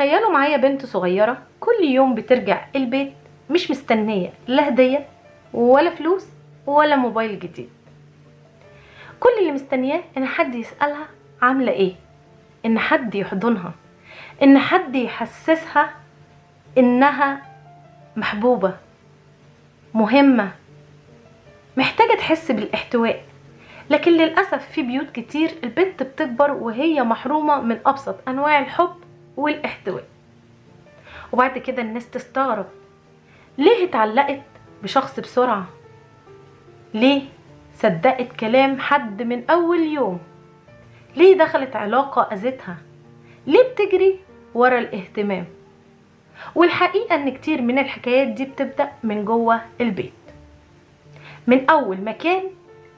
تخيلوا معايا بنت صغيرة كل يوم بترجع البيت مش مستنية لا هدية ولا فلوس ولا موبايل جديد. كل اللي مستنياه ان حد يسألها عاملة ايه، ان حد يحضنها، ان حد يحسسها انها محبوبة مهمة، محتاجة تحس بالاحتواء. لكن للأسف في بيوت كتير البنت بتكبر وهي محرومة من أبسط أنواع الحب والاحتواء. وبعد كده الناس تستغرب ليه اتعلقت بشخص بسرعة، ليه صدقت كلام حد من أول يوم، ليه دخلت علاقة أذتها، ليه بتجري ورا الاهتمام. والحقيقة ان كتير من الحكايات دي بتبدأ من جوه البيت، من أول مكان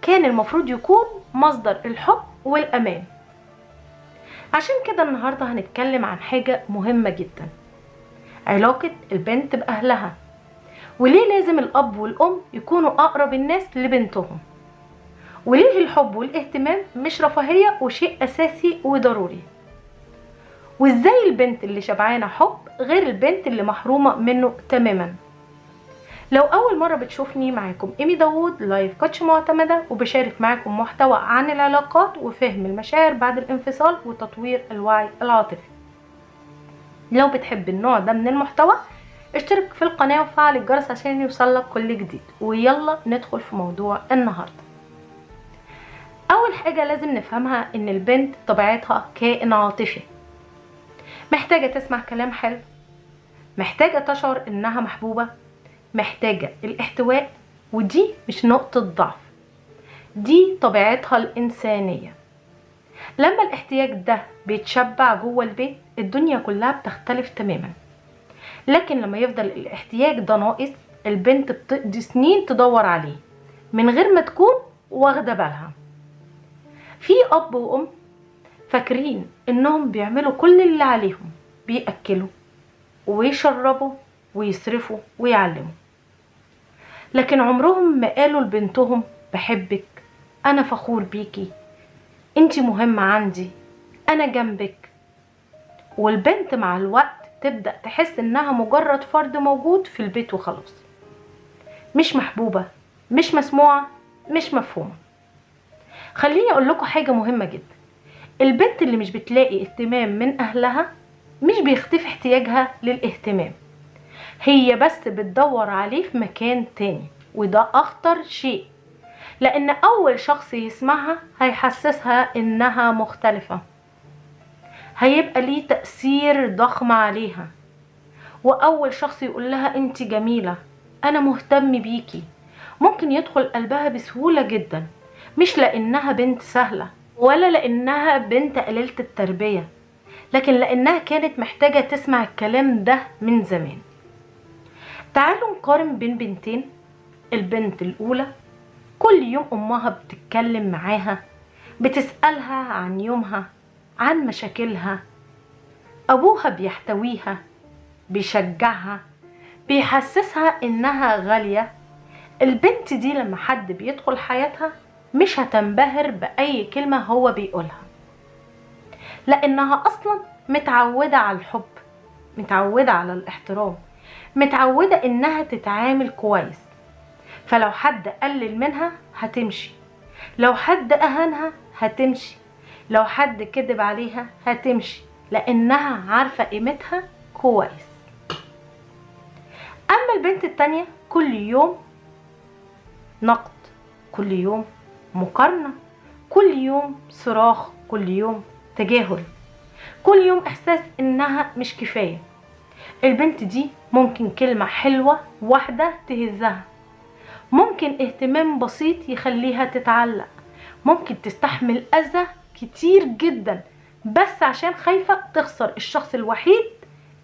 كان المفروض يكون مصدر الحب والأمان. عشان كده النهاردة هنتكلم عن حاجة مهمة جدا، علاقة البنت بأهلها، وليه لازم الأب والأم يكونوا أقرب الناس لبنتهم، وليه الحب والاهتمام مش رفاهية وشيء أساسي وضروري، وإزاي البنت اللي شبعانة حب غير البنت اللي محرومة منه تماما. لو أول مرة بتشوفني، معاكم إيمي داوود، life coach معتمدة، وبشارك معاكم محتوى عن العلاقات وفهم المشاعر بعد الانفصال وتطوير الوعي العاطفي. لو بتحب النوع ده من المحتوى اشترك في القناة وفعل الجرس عشان يوصلك كل جديد. ويلا ندخل في موضوع النهاردة. أول حاجة لازم نفهمها إن البنت طبيعتها كائن عاطفي، محتاجة تسمع كلام حلو، محتاجة تشعر إنها محبوبة، محتاجة الاحتواء، ودي مش نقطة ضعف، دي طبيعتها الإنسانية. لما الاحتياج ده بيتشبع جوه البيت الدنيا كلها بتختلف تماما. لكن لما يفضل الاحتياج ده ناقص، البنت بتقضي سنين تدور عليه من غير ما تكون واخدة بالها. في أب وأم فاكرين إنهم بيعملوا كل اللي عليهم، بيأكلوا ويشربوا ويصرفوا ويعلموا، لكن عمرهم ما قالوا لبنتهم بحبك، أنا فخور بيكي، انتي مهمة عندي، أنا جنبك. والبنت مع الوقت تبدأ تحس إنها مجرد فرد موجود في البيت وخلاص، مش محبوبة، مش مسموعة، مش مفهومة. خليني أقول لكم حاجة مهمة جدا، البنت اللي مش بتلاقي اهتمام من أهلها مش بيختفي احتياجها للاهتمام، هي بس بتدور عليه في مكان تاني، وده أخطر شيء، لأن أول شخص يسمعها هيحسسها إنها مختلفة، هيبقى ليه تأثير ضخم عليها. وأول شخص يقول لها أنت جميلة، أنا مهتم بيكي، ممكن يدخل قلبها بسهولة جدا، مش لأنها بنت سهلة ولا لأنها بنت قليلة التربية، لكن لأنها كانت محتاجة تسمع الكلام ده من زمان. تعالوا نقارن بين بنتين. البنت الأولى كل يوم أمها بتتكلم معاها، بتسألها عن يومها، عن مشاكلها، أبوها بيحتويها، بيشجعها، بيحسسها إنها غالية. البنت دي لما حد بيدخل حياتها مش هتنبهر بأي كلمة هو بيقولها، لأنها أصلا متعودة على الحب، متعودة على الاحترام، متعودة إنها تتعامل كويس. فلو حد قلل منها هتمشي، لو حد أهانها هتمشي، لو حد كذب عليها هتمشي، لأنها عارفة قيمتها كويس. أما البنت التانية كل يوم نقد، كل يوم مقارنة، كل يوم صراخ، كل يوم تجاهل، كل يوم إحساس إنها مش كفاية. البنت دي ممكن كلمة حلوة واحدة تهزها، ممكن اهتمام بسيط يخليها تتعلق، ممكن تستحمل أذى كتير جدا بس عشان خايفة تخسر الشخص الوحيد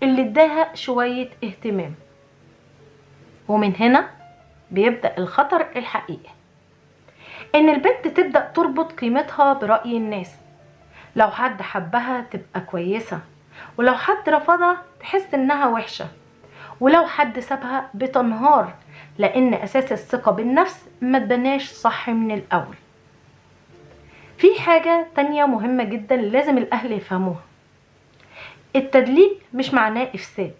اللي اداها شوية اهتمام. ومن هنا بيبدأ الخطر الحقيقي، ان البنت تبدأ تربط قيمتها برأي الناس. لو حد حبها تبقى كويسة، ولو حد رفضها تحس انها وحشة، ولو حد سابها بتنهار، لان اساس الثقة بالنفس ما تبناش صح من الاول. في حاجة تانية مهمة جدا لازم الاهل يفهموها، التدليل مش معناه إفساد.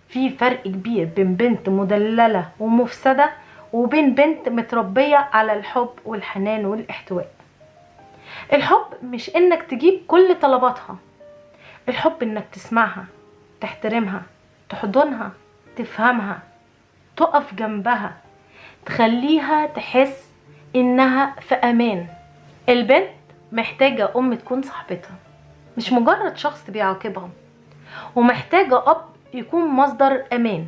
في فرق كبير بين بنت مدللة ومفسدة وبين بنت متربية على الحب والحنان والاحتواء. الحب مش انك تجيب كل طلباتها، الحب انك تسمعها، تحترمها، تحضنها، تفهمها، تقف جنبها، تخليها تحس انها في امان. البنت محتاجة ام تكون صاحبتها، مش مجرد شخص بيعاقبها، ومحتاجة اب يكون مصدر امان،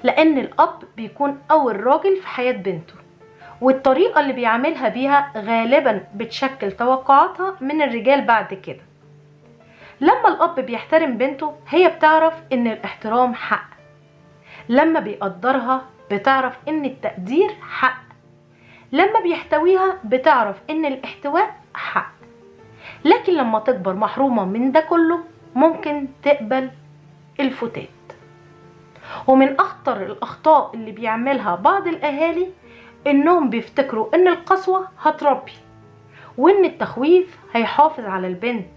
لان الاب بيكون اول راجل في حياة بنته، والطريقة اللي بيعاملها بيها غالبا بتشكل توقعاتها من الرجال بعد كده. لما الاب بيحترم بنته هي بتعرف ان الاحترام حق، لما بيقدرها بتعرف ان التقدير حق، لما بيحتويها بتعرف ان الاحتواء حق. لكن لما تكبر محرومة من ده كله ممكن تقبل الفتات. ومن اخطر الاخطاء اللي بيعملها بعض الاهالي انهم بيفتكروا ان القسوة هتربي، وان التخويف هيحافظ على البنت،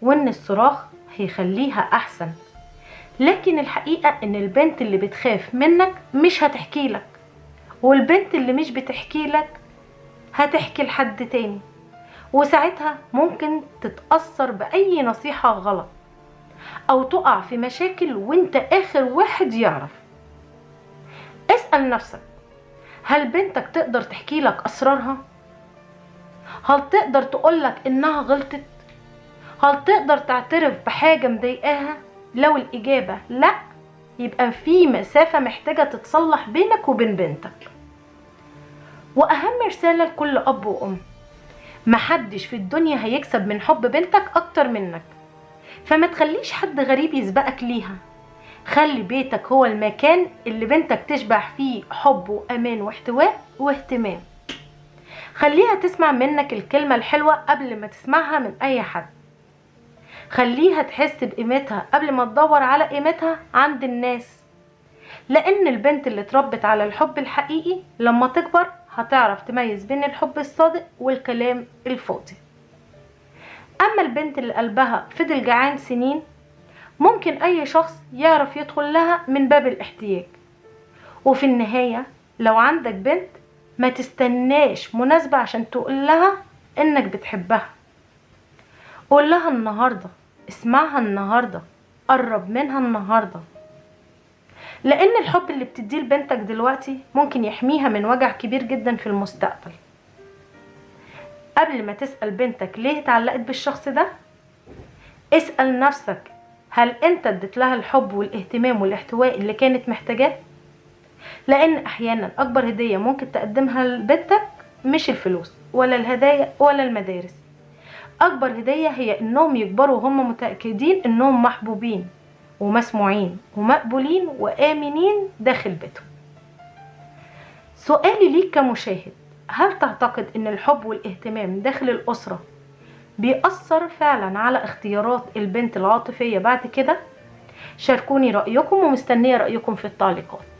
وان الصراخ هيخليها احسن. لكن الحقيقة ان البنت اللي بتخاف منك مش هتحكي لك، والبنت اللي مش بتحكي لك هتحكي لحد تاني، وساعتها ممكن تتأثر بأي نصيحة غلط او تقع في مشاكل وانت اخر واحد يعرف. اسأل نفسك، هل بنتك تقدر تحكي لك اسرارها؟ هل تقدر تقولك انها غلطت؟ هل تقدر تعترف بحاجة مضايقاها؟ لو الإجابة لا، يبقى في مسافة محتاجة تتصلح بينك وبين بنتك. وأهم رسالة لكل أب وأم، محدش في الدنيا هيكسب من حب بنتك أكتر منك، فما تخليش حد غريب يسبقك ليها. خلي بيتك هو المكان اللي بنتك تشبع فيه حب وأمان واحتواء واهتمام. خليها تسمع منك الكلمة الحلوة قبل ما تسمعها من أي حد. خليها تحس بقيمتها قبل ما تدور على قيمتها عند الناس، لأن البنت اللي اتربت على الحب الحقيقي لما تكبر هتعرف تميز بين الحب الصادق والكلام الفاضي. أما البنت اللي قلبها فضل جعان سنين، ممكن أي شخص يعرف يدخل لها من باب الاحتياج. وفي النهاية لو عندك بنت ما تستناش مناسبة عشان تقول لها إنك بتحبها. قول لها النهاردة، اسمعها النهاردة، قرب منها النهاردة، لأن الحب اللي بتديه لبنتك دلوقتي ممكن يحميها من وجع كبير جدا في المستقبل. قبل ما تسأل بنتك ليه اتعلقت بالشخص ده، اسأل نفسك هل انت اديت لها الحب والاهتمام والاحتواء اللي كانت محتاجاه؟ لأن أحيانا أكبر هدية ممكن تقدمها لبنتك مش الفلوس ولا الهدايا ولا المدارس. أكبر هدية هي إنهم يكبروا وهم متأكدين إنهم محبوبين ومسموعين ومقبولين وآمنين داخل بيتهم. سؤالي ليك كمشاهد، هل تعتقد إن الحب والاهتمام داخل الأسرة بيأثر فعلا على اختيارات البنت العاطفية بعد كده؟ شاركوني رأيكم ومستنية رأيكم في التعليقات.